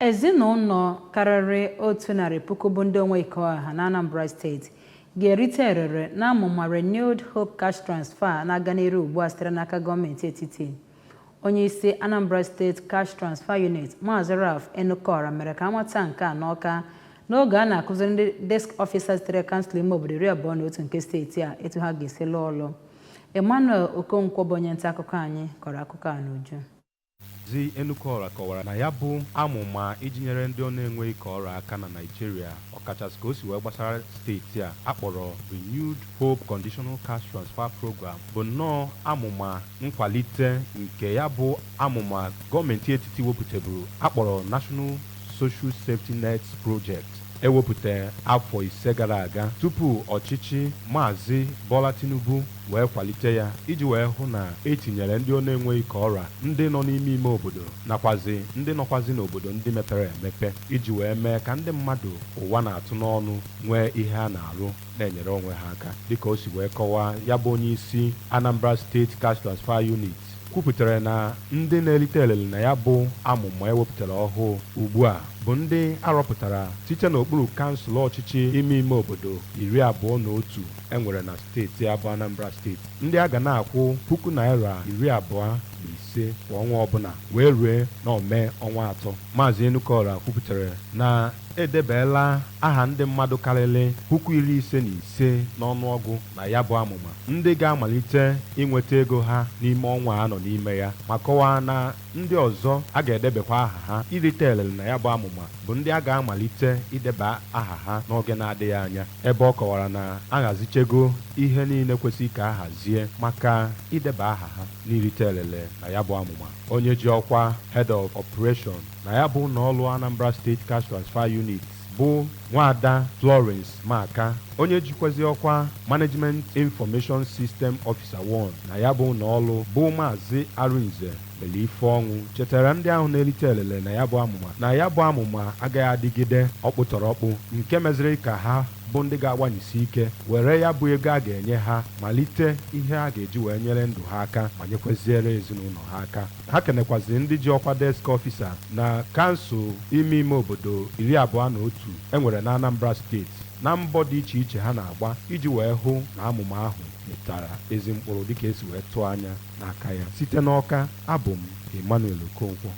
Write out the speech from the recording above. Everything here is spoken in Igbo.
Ezinụlọ karịrị 100,000 bụ ndị onwe ike ọha na Anambra Steeti ga-erite erere n'amụma Renewed Hope Cash Transfer na-aga n'iru ugbu a sitere n'aka gọọmenti etiti. Onyeisi Anambra State Cash Transfer Unit, Maazị Ralph Enukora, mere ka amata nke a n'Awka n'oge a na-akụziri ndị desk officer sitere kansụl ime obodo 21 nke steeti a etu ha ga-esi lụọ ọlụ. Emmanuel Okonkwo bụ onye nta akụkọ anyị kọrọ akụkọ a n'uju. Maazị Enukora kọwara na ya bụ amụma iji nyere ndị ọ na-enweghị ka ọrụ aka na Naịjirịa, ọkachasị ka o si wee gbasara steeti a akpọrọ Renewed Hope Conditional Cash Transfer Program, bụ nnọọ amụma nkwalite nke ya bụ amụma gọọmenti etiti wepụtaburu akpọrọ National Social Safety Nets Project ewepụta afọ 5 gara aga tupu ọchịchị Maazị Bola Tinubu wee kwalite ya iji wee hụ na etinyere ndị ọ na-enweghị ka ọra, ndị nọ n'ime ime obodo nakwazi ndị nọkwazi n'obodo ndị mepere emepe, iji wee mee ka ndị mmadụ ụwa na-atụ n'ọnụ nwee ihe a na-arụ na-enyere onwe ha aka. Dịka o si wee kọwaa, ya bụ onye isi Anambra State Cash Transfer Unit kwupụtara na ndị na-erite elele na ya bụ amụma ewepụtara ọhụụ ugbu a bụ ndị arọpụtara site n'okpuru kansụl ọchịchị ime ime obodo 21 enwere na steeti abụ Anambra Steeti, ndị a ga na-akwụ ₦25,000 kwa ọnwa ọbụla wee rue na ome ọnwa 3. Maazị Enukora kwupụtara na edebeela aha ndị mmadụ karịrị 55,000 n'ọnụọgụ na ya bụ amụma, ndị ga-amalite inweta ego ha n'ime ọnwa a nọ n'ime ya, ma kọwaa na ndị ọzọ a ga-edebekwa aha ha irite elele na ya bụ amụma bụ ndị a ga-amalite ideba aha ha n'oge na-adịghị anya, ebe ọ kọwara na ahazichego ihe niile kwesịrị ka a hazie maka ideba aha ha n'irite elele na ya bụ amụma. Onye ji ọkwa Head of Operation na ya bụ ụlọọrụ Anambra State Cash Transfer Unit bụ Nwaada Florence Maka, onye jikwazi ọkwa Management Information System Officer 1 na ya bụ ụlọọrụ bụ Maazị Arụnze Melife Ọnwụ, chetara ndị ahụ na-erite elele na ya bụ amụma na ya bụ amụma agaghị adịgide ọkpụtọrọkpụ, nke meziri ka ha bụ ndị ga-agbanyesi ike were ya bụ ego a ga-enye ha malite ihe a ga-eji wee nyere ndụ ha aka ma nyekwaziere ezinụlọ ha aka. Ha kenekwaziri ndị ji ọkwa desk officer na kansụl ime ime obodo 21 enwere na Anambra Steeti na mbọ dị iche iche ha na-agba iji wee hụ na amụma ahụ mịtara ezi mkpụrụ dịka esi wee tụọ anya n'aka ya. Site n'Awka, abụ m Emmanuel Okonkwo.